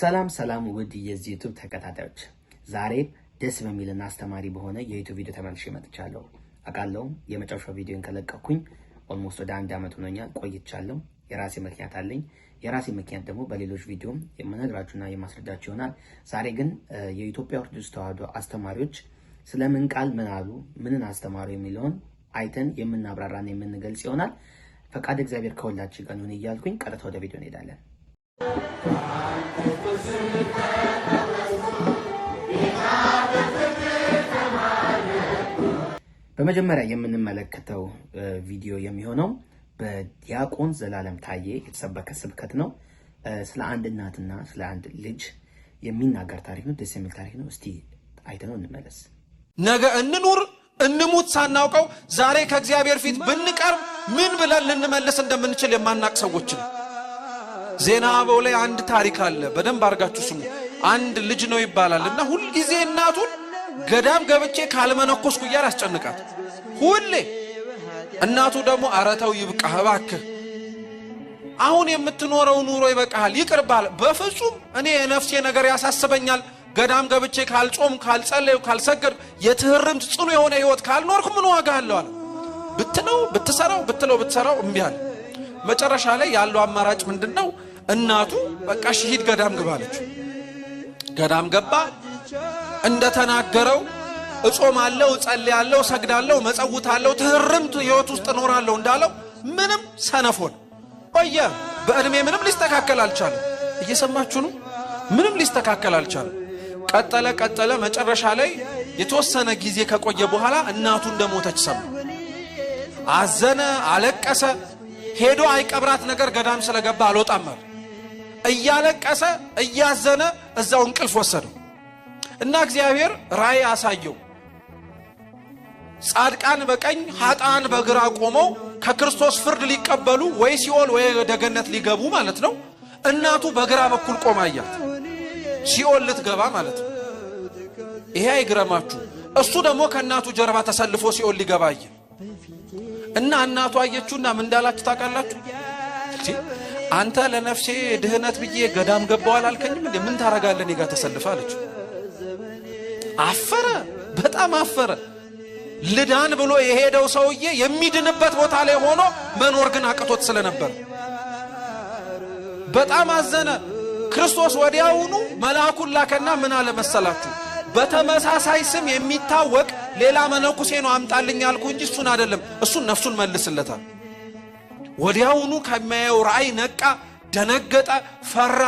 ሰላም ሰላም ውድ የዚህ ዩቲዩብ ተከታታዮች፣ ዛሬ ደስ በሚልና አስተማሪ በሆነ የዩቲዩብ ቪዲዮ ተመልሼ መጥቻለሁ። አውቃለሁ የመጨረሻው ቪዲዮን ከለቀኩኝ almost ወደ አንድ ዓመት ሆኖኛል፣ ቆይቻለሁ። የራሴ ምክንያት አለኝ። የራሴ ምክንያት ደግሞ በሌሎች ቪዲዮም የምነግራችሁና የማስረዳችሁ ይሆናል። ዛሬ ግን የኢትዮጵያ ኦርቶዶክስ ተዋሕዶ አስተማሪዎች ስለምን ቃል ምን አሉ፣ ምንን አስተማሩ የሚለውን አይተን የምናብራራና የምንገልጽ ይሆናል። ፈቃድ እግዚአብሔር ከሁላችን ጋር ይሁን እያልኩኝ ቀጥታ ወደ ቪዲዮ እንሄዳለን። በመጀመሪያ የምንመለከተው ቪዲዮ የሚሆነው በዲያቆን ዘላለም ታዬ የተሰበከ ስብከት ነው። ስለ አንድ እናትና ስለ አንድ ልጅ የሚናገር ታሪክ ነው። ደስ የሚል ታሪክ ነው። እስቲ አይተነው እንመለስ። ነገ እንኑር እንሙት ሳናውቀው ዛሬ ከእግዚአብሔር ፊት ብንቀርብ ምን ብለን ልንመልስ እንደምንችል የማናቅ ሰዎች ነው። ዜና አበው ላይ አንድ ታሪክ አለ። በደንብ አድርጋችሁ ስሙ። አንድ ልጅ ነው ይባላል እና ሁልጊዜ እናቱን ገዳም ገብቼ ካልመነኮስኩ እያለ አስጨንቃት ሁሌ። እናቱ ደግሞ አረተው ይብቃህ እባክህ፣ አሁን የምትኖረው ኑሮ ይበቃሃል፣ ይቅርባል። በፍጹም እኔ የነፍሴ ነገር ያሳስበኛል። ገዳም ገብቼ ካልጾም፣ ካልጸለዩ፣ ካልሰገድ የትህርምት ጽኑ የሆነ ህይወት ካልኖርኩ ምን ዋጋ አለው አለ። ብትለው ብትሰራው ብትለው ብትሰራው እምቢ አለ። መጨረሻ ላይ ያለው አማራጭ ምንድን ነው? እናቱ በቃ እሺ ሂድ ገዳም ግባ አለችው። ገዳም ገባ። እንደተናገረው እጾማለሁ፣ እጸልያለሁ፣ እሰግዳለሁ፣ መጸውታለሁ፣ ትህርምት ህይወት ውስጥ እኖራለሁ እንዳለው ምንም ሰነፎን ቆየ። በእድሜ ምንም ሊስተካከል አልቻለም። እየሰማችሁ ነው። ምንም ሊስተካከል አልቻለም። ቀጠለ ቀጠለ። መጨረሻ ላይ የተወሰነ ጊዜ ከቆየ በኋላ እናቱ እንደሞተች ሰማ። አዘነ፣ አለቀሰ። ሄዶ አይቀብራት ነገር ገዳም ስለገባ አልወጣም አለ። እያለቀሰ እያዘነ እዛው እንቅልፍ ወሰደው እና እግዚአብሔር ራእይ አሳየው። ጻድቃን በቀኝ ኃጥአን በግራ ቆመው ከክርስቶስ ፍርድ ሊቀበሉ ወይ ሲኦል ወይ ወደ ገነት ሊገቡ ማለት ነው። እናቱ በግራ በኩል ቆማ አያት፣ ሲኦል ልትገባ ማለት ነው። ይሄ አይግረማችሁ። እሱ ደግሞ ከእናቱ ጀርባ ተሰልፎ ሲኦል ሊገባ አየ እና እናቱ አየችውና ምን እንዳላችሁ ታውቃላችሁ? አንተ ለነፍሴ ድህነት ብዬ ገዳም ገባው አላልከኝም እንዴ? ምን ታረጋለህ እኔ ጋር ተሰልፈ አለችው። አፈረ፣ በጣም አፈረ። ልዳን ብሎ የሄደው ሰውዬ የሚድንበት ቦታ ላይ ሆኖ መኖር ግን አቅቶት ስለነበር በጣም አዘነ። ክርስቶስ ወዲያውኑ መልአኩን ላከና ምን አለ መሰላችሁ? በተመሳሳይ ስም የሚታወቅ ሌላ መነኩሴ ነው አምጣልኝ አልኩ እንጂ እሱን አይደለም፣ እሱን ነፍሱን መልስለታል። ወዲያውኑ ከሚያየው ራእይ ነቃ፣ ደነገጠ፣ ፈራ።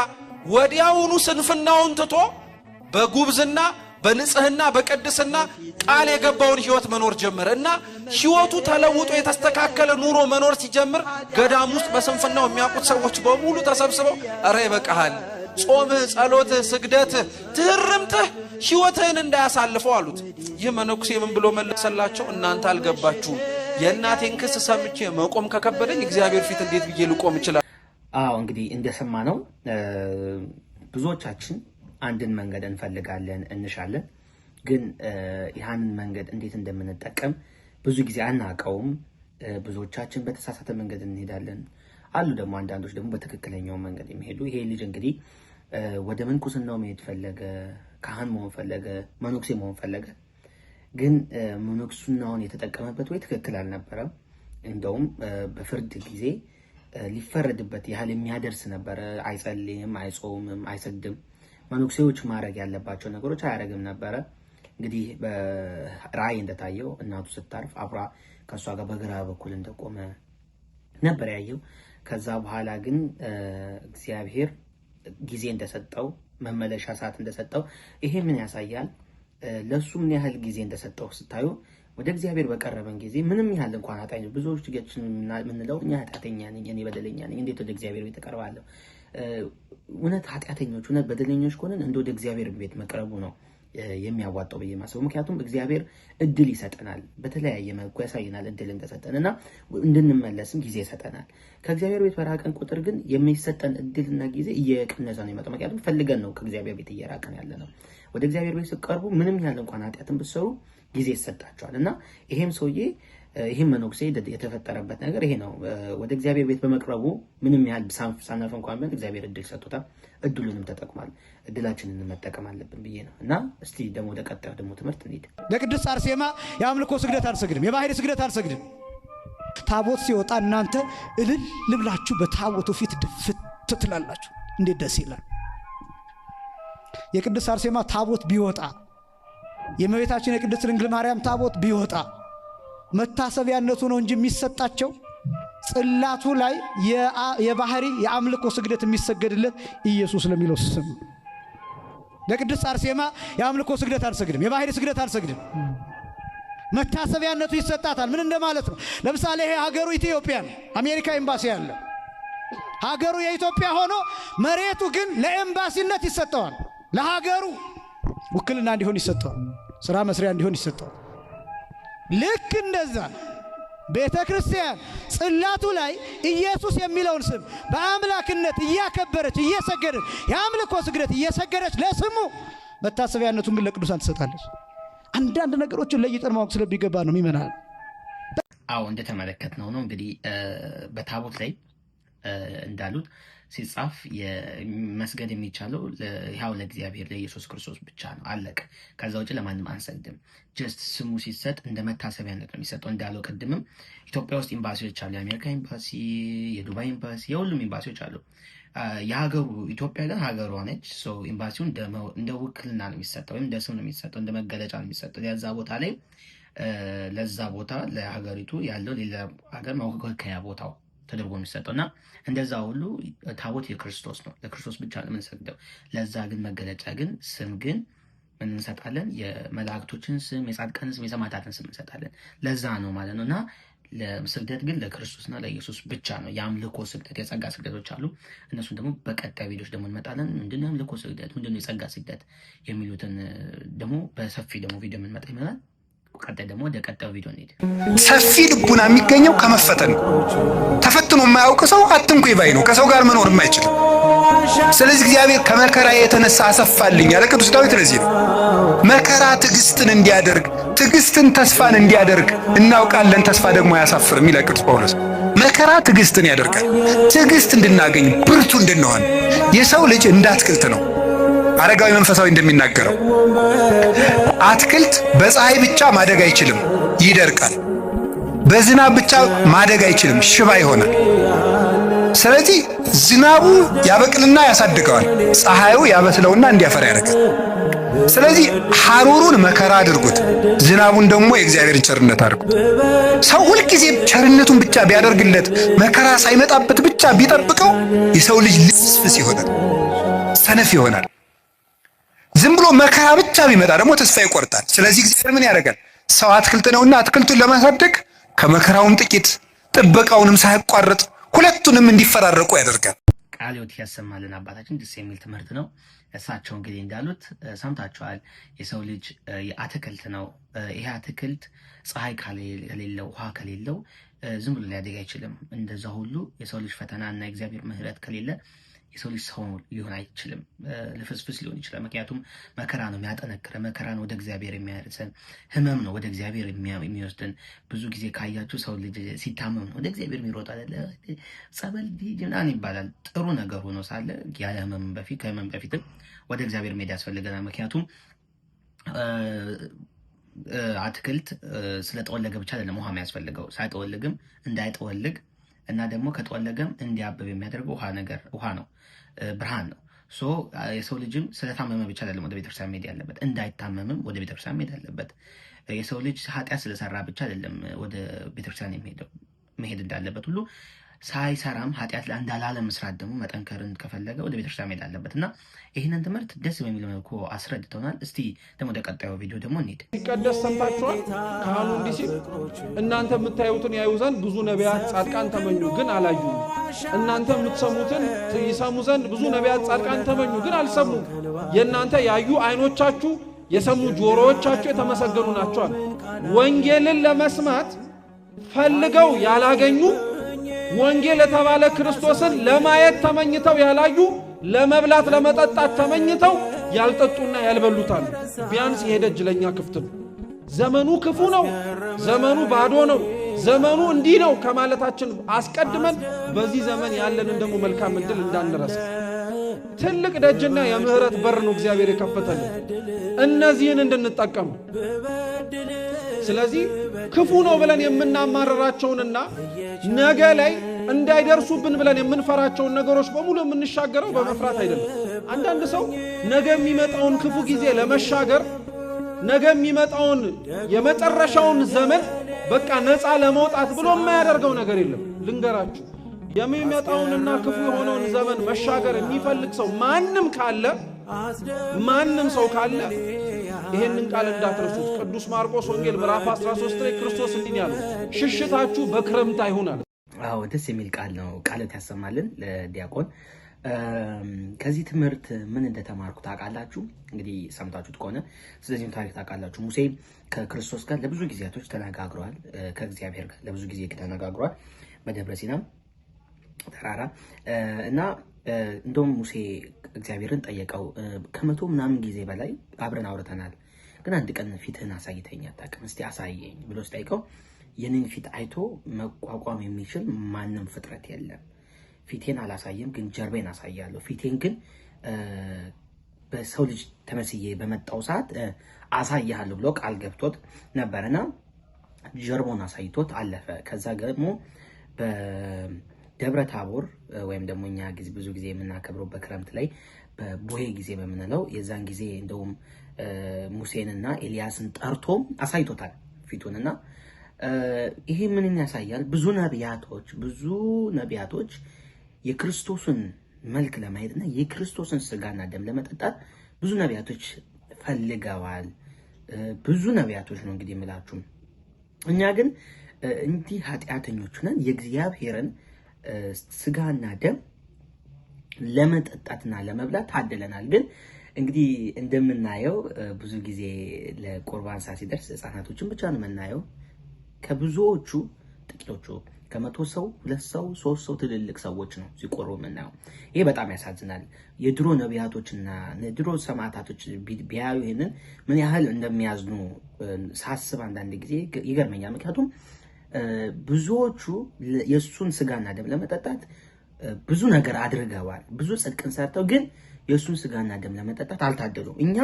ወዲያውኑ ስንፍናውን ትቶ በጉብዝና በንጽህና በቅድስና ቃል የገባውን ህይወት መኖር ጀመረ እና ህይወቱ ተለውጦ የተስተካከለ ኑሮ መኖር ሲጀምር ገዳም ውስጥ በስንፍናው የሚያውቁት ሰዎች በሙሉ ተሰብስበው እረ ይበቃሃል፣ ጾምህ፣ ጸሎትህ፣ ስግደትህ፣ ትህርምትህ ህይወትህን እንዳያሳልፈው አሉት። ይህ መነኩሴ ምን ብሎ መለሰላቸው? እናንተ አልገባችሁም። የእናቴን ክስ ሰምቼ መቆም ከከበደኝ እግዚአብሔር ፊት እንዴት ብዬ ልቆም እችላለሁ? አዎ እንግዲህ እንደሰማ ነው ብዙዎቻችን አንድን መንገድ እንፈልጋለን፣ እንሻለን። ግን ያንን መንገድ እንዴት እንደምንጠቀም ብዙ ጊዜ አናውቀውም። ብዙዎቻችን በተሳሳተ መንገድ እንሄዳለን። አሉ ደግሞ አንዳንዶች ደግሞ በትክክለኛው መንገድ የሚሄዱ። ይሄ ልጅ እንግዲህ ወደ ምንኩስናው መሄድ ፈለገ፣ ካህን መሆን ፈለገ፣ መነኩሴ መሆን ፈለገ። ግን ምንኩስናውን የተጠቀመበት ወይ ትክክል አልነበረም። እንደውም በፍርድ ጊዜ ሊፈረድበት ያህል የሚያደርስ ነበረ። አይጸልይም፣ አይጾምም፣ አይሰግድም። መነኩሴዎች ማድረግ ያለባቸው ነገሮች አያደርግም ነበረ። እንግዲህ በራእይ እንደታየው እናቱ ስታርፍ አብራ ከእሷ ጋር በግራ በኩል እንደቆመ ነበር ያየው። ከዛ በኋላ ግን እግዚአብሔር ጊዜ እንደሰጠው መመለሻ ሰዓት እንደሰጠው ይሄ ምን ያሳያል? ለእሱ ምን ያህል ጊዜ እንደሰጠው ስታዩ ወደ እግዚአብሔር በቀረበን ጊዜ ምንም ያህል እንኳን ኃጢአተኛ ብዙዎች የምንለው እኛ ኃጢአተኛ ነኝ፣ እኔ በደለኛ ነኝ፣ እንዴት ወደ እግዚአብሔር ቤት እቀርባለሁ? እውነት ኃጢአተኞች እውነት በደለኞች ከሆንን እንደ ወደ እግዚአብሔር ቤት መቅረቡ ነው የሚያዋጣው ብዬ ማስበው። ምክንያቱም እግዚአብሔር እድል ይሰጠናል፣ በተለያየ መልኩ ያሳየናል እድል እንደሰጠን እና እንድንመለስም ጊዜ ይሰጠናል። ከእግዚአብሔር ቤት በራቀን ቁጥር ግን የሚሰጠን እድልና ጊዜ እየቀነሰ ነው የሚመጣው። ምክንያቱም ፈልገን ነው ከእግዚአብሔር ቤት እየራቀን ያለ ነው። ወደ እግዚአብሔር ቤት ስትቀርቡ ምንም ያህል እንኳን ኃጢአትን ብትሰሩ ጊዜ ይሰጣቸዋል እና ይሄም ሰውዬ ይህም መነኩሴ የተፈጠረበት ነገር ይሄ ነው። ወደ እግዚአብሔር ቤት በመቅረቡ ምንም ያህል ሰነፍ እንኳን ቢሆን እግዚአብሔር እድል ሰጥቶታል። እድሉንም ተጠቅሟል። እድላችንን መጠቀም አለብን ብዬ ነው እና እስቲ ደግሞ ወደ ቀጣዩ ደግሞ ትምህርት እንሂድ። ለቅድስት አርሴማ የአምልኮ ስግደት አልሰግድም፣ የባህሪ ስግደት አልሰግድም። ታቦት ሲወጣ እናንተ እልል ልብላችሁ በታቦቱ ፊት ድፍት ትላላችሁ። እንዴት ደስ ይላል! የቅድስት አርሴማ ታቦት ቢወጣ፣ የእመቤታችን የቅድስት ድንግል ማርያም ታቦት ቢወጣ መታሰቢያነቱ ነው እንጂ የሚሰጣቸው ጽላቱ ላይ የባህሪ የአምልኮ ስግደት የሚሰገድለት ኢየሱስ ለሚለው ስም። ለቅድስት አርሴማ የአምልኮ ስግደት አልሰግድም፣ የባህሪ ስግደት አልሰግድም። መታሰቢያነቱ ይሰጣታል። ምን እንደማለት ነው? ለምሳሌ ይሄ ሀገሩ ኢትዮጵያ ነው። አሜሪካ ኤምባሲ አለ። ሀገሩ የኢትዮጵያ ሆኖ መሬቱ ግን ለኤምባሲነት ይሰጠዋል። ለሀገሩ ውክልና እንዲሆን ይሰጠዋል። ስራ መስሪያ እንዲሆን ይሰጠዋል። ልክ እንደዛ ቤተ ክርስቲያን ጽላቱ ላይ ኢየሱስ የሚለውን ስም በአምላክነት እያከበረች እየሰገደች፣ የአምልኮ ስግደት እየሰገደች ለስሙ፣ መታሰቢያነቱን ግን ለቅዱሳን ትሰጣለች። አንዳንድ ነገሮችን ለይተን ማወቅ ስለሚገባ ነው ይመናል። አዎ፣ እንደተመለከትነው ነው እንግዲህ በታቦት ላይ እንዳሉት ሲጻፍ መስገድ የሚቻለው ያው ለእግዚአብሔር ለኢየሱስ ክርስቶስ ብቻ ነው። አለቀ። ከዛ ውጭ ለማንም አንሰግድም። Just ስሙ ሲሰጥ እንደ መታሰቢያነት ነው የሚሰጠው። እንዳለው ቅድምም ኢትዮጵያ ውስጥ ኤምባሲዎች አሉ። የአሜሪካ ኤምባሲ፣ የዱባይ ኤምባሲ፣ የሁሉም ኤምባሲዎች አሉ። የሀገሩ ኢትዮጵያ ግን ሀገሯ ነች። ኤምባሲው እንደ ውክልና ነው የሚሰጠው፣ ወይም እንደ ስም ነው የሚሰጠው፣ እንደ መገለጫ ነው የሚሰጠው። የዛ ቦታ ላይ ለዛ ቦታ ለሀገሪቱ ያለው ሌላ ሀገር መወከያ ቦታው ተደርጎ የሚሰጠው እና እንደዛ ሁሉ ታቦት የክርስቶስ ነው። ለክርስቶስ ብቻ ነው የምንሰግደው። ለዛ ግን መገለጫ ግን ስም ግን ምን እንሰጣለን? የመላእክቶችን ስም፣ የጻድቃንን ስም፣ የሰማዕታትን ስም እንሰጣለን። ለዛ ነው ማለት ነው እና ስግደት ግን ለክርስቶስና ለኢየሱስ ብቻ ነው። የአምልኮ ስግደት፣ የጸጋ ስግደቶች አሉ። እነሱን ደግሞ በቀጣይ ቪዲዮች ደግሞ እንመጣለን። ምንድነው የአምልኮ ስግደት፣ ምንድነው የጸጋ ስግደት የሚሉትን ደግሞ በሰፊ ደግሞ ቪዲዮ የምንመጣ ይሆናል። ቀጣይ ደግሞ ወደ ቀጣዩ ቪዲዮ እንሂድ። ሰፊ ልቡና የሚገኘው ከመፈተን ነው። ተፈትኖ የማያውቅ ሰው አትንኩኝ ባይ ነው። ከሰው ጋር መኖር የማይችልም። ስለዚህ እግዚአብሔር ከመከራ የተነሳ አሰፋልኝ ያለ ቅዱስ ዳዊት ለዚህ ነው። መከራ ትዕግስትን እንዲያደርግ፣ ትዕግስትን ተስፋን እንዲያደርግ እናውቃለን። ተስፋ ደግሞ አያሳፍርም ይላል ቅዱስ ጳውሎስ። መከራ ትዕግስትን ያደርጋል። ትዕግስት እንድናገኝ፣ ብርቱ እንድንሆን። የሰው ልጅ እንደ አትክልት ነው። አረጋዊ መንፈሳዊ እንደሚናገረው አትክልት በፀሐይ ብቻ ማደግ አይችልም፣ ይደርቃል። በዝናብ ብቻ ማደግ አይችልም፣ ሽባ ይሆናል። ስለዚህ ዝናቡ ያበቅልና ያሳድገዋል፣ ፀሐዩ ያበስለውና እንዲያፈራ ያደርጋል። ስለዚህ ሐሩሩን መከራ አድርጉት፣ ዝናቡን ደግሞ የእግዚአብሔርን ቸርነት አድርጉት። ሰው ሁልጊዜ ቸርነቱን ብቻ ቢያደርግለት፣ መከራ ሳይመጣበት ብቻ ቢጠብቀው የሰው ልጅ ልፍስፍስ ይሆናል፣ ሰነፍ ይሆናል። ዝም ብሎ መከራ ብቻ ቢመጣ ደግሞ ተስፋ ይቆርጣል። ስለዚህ እግዚአብሔር ምን ያደርጋል? ሰው አትክልት ነውና አትክልቱን ለማሳደግ ከመከራውም ጥቂት ጥበቃውንም ሳያቋርጥ ሁለቱንም እንዲፈራረቁ ያደርጋል። ቃለ ሕይወት ያሰማልን አባታችን፣ ደስ የሚል ትምህርት ነው። እሳቸው እንግዲህ እንዳሉት ሰምታችኋል። የሰው ልጅ አትክልት ነው። ይሄ አትክልት ፀሐይ ከሌለው፣ ውሃ ከሌለው ዝም ብሎ ሊያድግ አይችልም። እንደዛ ሁሉ የሰው ልጅ ፈተና እና የእግዚአብሔር ምሕረት ከሌለ የሰው ልጅ ሰው ሊሆን አይችልም። ልፍስፍስ ሊሆን ይችላል። ምክንያቱም መከራ ነው የሚያጠነክረን፣ መከራ ነው ወደ እግዚአብሔር የሚያደርሰን፣ ህመም ነው ወደ እግዚአብሔር የሚወስደን። ብዙ ጊዜ ካያችሁ ሰው ልጅ ሲታመም ነው ወደ እግዚአብሔር የሚሮጥ አይደለ? ጸበል ምናምን ይባላል። ጥሩ ነገር ሆኖ ሳለ ያለ ህመም በፊት ከህመም በፊትም ወደ እግዚአብሔር መሄድ ያስፈልገናል። ምክንያቱም አትክልት ስለጠወለገ ብቻ አይደለም ውሃ የሚያስፈልገው፣ ሳይጠወልግም እንዳይጠወልግ እና ደግሞ ከጠወለገም እንዲያብብ የሚያደርገው ውሃ ነገር ውሃ ነው፣ ብርሃን ነው። So የሰው ልጅም ስለታመመ ብቻ አይደለም ወደ ቤተክርስቲያን መሄድ ያለበት፣ እንዳይታመምም ወደ ቤተክርስቲያን መሄድ አለበት። የሰው ልጅ ኃጢአት ስለሰራ ብቻ አይደለም ወደ ቤተክርስቲያን የሚሄደው፣ መሄድ እንዳለበት ሁሉ ሳይሰራም ኃጢአት እንዳላለመስራት ደግሞ መጠንከርን ከፈለገ ወደ ቤተክርስቲያን መሄድ አለበት እና ይህንን ትምህርት ደስ በሚል መልኩ አስረድተውናል። እስቲ ደግሞ ወደ ቀጣዩ ቪዲዮ ደግሞ እንሂድ። ሲቀደስ ሰምታችኋል። ካህኑ እንዲህ ሲል እናንተ የምታዩትን ያዩ ዘንድ ብዙ ነቢያት ጻድቃን ተመኙ፣ ግን አላዩም። እናንተ የምትሰሙትን ይሰሙ ዘንድ ብዙ ነቢያት ጻድቃን ተመኙ፣ ግን አልሰሙም። የእናንተ ያዩ ዓይኖቻችሁ የሰሙ ጆሮዎቻችሁ የተመሰገኑ ናቸዋል። ወንጌልን ለመስማት ፈልገው ያላገኙ፣ ወንጌል የተባለ ክርስቶስን ለማየት ተመኝተው ያላዩ፣ ለመብላት ለመጠጣት ተመኝተው ያልጠጡና ያልበሉታሉ። ቢያንስ ይሄ ደጅ ለእኛ ክፍት ነው። ዘመኑ ክፉ ነው። ዘመኑ ባዶ ነው። ዘመኑ እንዲህ ነው ከማለታችን አስቀድመን በዚህ ዘመን ያለንን ደግሞ መልካም እድል እንዳንረሳ። ትልቅ ደጅና የምህረት በር ነው እግዚአብሔር የከፈተልን እነዚህን እንድንጠቀም። ስለዚህ ክፉ ነው ብለን የምናማርራቸውንና ነገ ላይ እንዳይደርሱብን ብለን የምንፈራቸውን ነገሮች በሙሉ የምንሻገረው በመፍራት አይደለም። አንዳንድ ሰው ነገ የሚመጣውን ክፉ ጊዜ ለመሻገር፣ ነገ የሚመጣውን የመጨረሻውን ዘመን በቃ ነፃ ለመውጣት ብሎ የማያደርገው ነገር የለም። ልንገራችሁ፣ የሚመጣውንና ክፉ የሆነውን ዘመን መሻገር የሚፈልግ ሰው ማንም ካለ፣ ማንም ሰው ካለ ይሄንን ቃል እንዳትረሱት። ቅዱስ ማርቆስ ወንጌል ምዕራፍ 13 ላይ ክርስቶስ እንዲህ ያለው፣ ሽሽታችሁ በክረምት አይሁን አለ። አዎ፣ ደስ የሚል ቃል ነው። ቃለት ያሰማልን ለዲያቆን። ከዚህ ትምህርት ምን እንደተማርኩ ታውቃላችሁ? እንግዲህ ሰምታችሁት ከሆነ ስለዚህም ታሪክ ታውቃላችሁ። ሙሴ ከክርስቶስ ጋር ለብዙ ጊዜያቶች ተነጋግሯል። ከእግዚአብሔር ጋር ለብዙ ጊዜ ተነጋግሯል በደብረ ሲና ተራራ። እና እንደውም ሙሴ እግዚአብሔርን ጠየቀው። ከ100 ምናምን ጊዜ በላይ አብረን አውርተናል፣ ግን አንድ ቀን ፊትህን አሳይተኝ አታውቅም፣ እስቲ አሳየኝ ብሎ ሲጠይቀው የኔን ፊት አይቶ መቋቋም የሚችል ማንም ፍጥረት የለም። ፊቴን አላሳየም፣ ግን ጀርቤን አሳያለሁ። ፊቴን ግን በሰው ልጅ ተመስዬ በመጣው ሰዓት አሳይሃለሁ ብሎ ቃል ገብቶት ነበርና ጀርባውን አሳይቶት አለፈ። ከዛ ደግሞ በደብረ ታቦር ወይም ደግሞ እኛ ጊዜ ብዙ ጊዜ የምናከብረው በክረምት ላይ በቡሄ ጊዜ በምንለው የዛን ጊዜ እንደውም ሙሴንና ኤልያስን ጠርቶ አሳይቶታል ፊቱንና ይሄ ምንን ያሳያል? ብዙ ነቢያቶች የክርስቶስን መልክ ለማየትና የክርስቶስን ስጋና ደም ለመጠጣት ብዙ ነቢያቶች ፈልገዋል። ብዙ ነቢያቶች ነው እንግዲህ የምላችሁ። እኛ ግን እንዲህ ኃጢአተኞች ነን፣ የእግዚአብሔርን ስጋና ደም ለመጠጣትና ለመብላት ታድለናል። ግን እንግዲህ እንደምናየው ብዙ ጊዜ ለቁርባን ሰዓት ሲደርስ ህጻናቶችን ብቻ ነው የምናየው። ከብዙዎቹ ጥቂቶቹ፣ ከ100 ሰው ሁለት ሰው፣ ሶስት ሰው ትልልቅ ሰዎች ነው ሲቆርቡ የምናየው። ይሄ በጣም ያሳዝናል። የድሮ ነቢያቶችና የድሮ ሰማዕታቶች ቢያዩ ይህንን ምን ያህል እንደሚያዝኑ ሳስብ አንዳንድ ጊዜ ይገርመኛል። ምክንያቱም ብዙዎቹ የእሱን ስጋና ደም ለመጠጣት ብዙ ነገር አድርገዋል። ብዙ ጽድቅን ሰርተው ግን የእሱን ስጋና ደም ለመጠጣት አልታደሉም። እኛ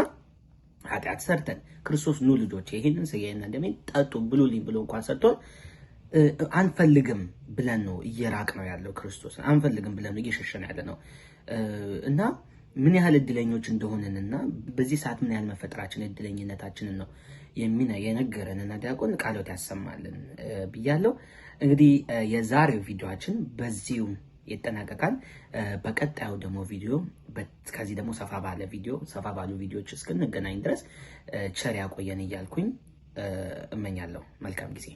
ኃጢአት ሰርተን ክርስቶስ ኑ ልጆች ይህንን ስጋዬና ደሜን ጠጡ ብሉልኝ ብሎ እንኳን ሰጥቶን አንፈልግም ብለን ነው እየራቅነው ያለው፣ ክርስቶስን አንፈልግም ብለን ነው እየሸሸን ያለ ነው። እና ምን ያህል እድለኞች እንደሆንንና በዚህ ሰዓት ምን ያህል መፈጠራችን እድለኝነታችንን ነው የነገረንና ዲያቆን ቃሎት ያሰማልን ብያለሁ። እንግዲህ የዛሬው ቪዲዮአችን በዚሁ ይጠናቀቃል። በቀጣዩ ደግሞ ቪዲዮ ከዚህ ደግሞ ሰፋ ባለ ቪዲዮ፣ ሰፋ ባሉ ቪዲዮዎች እስክንገናኝ ድረስ ቸር ያቆየን እያልኩኝ እመኛለሁ። መልካም ጊዜ።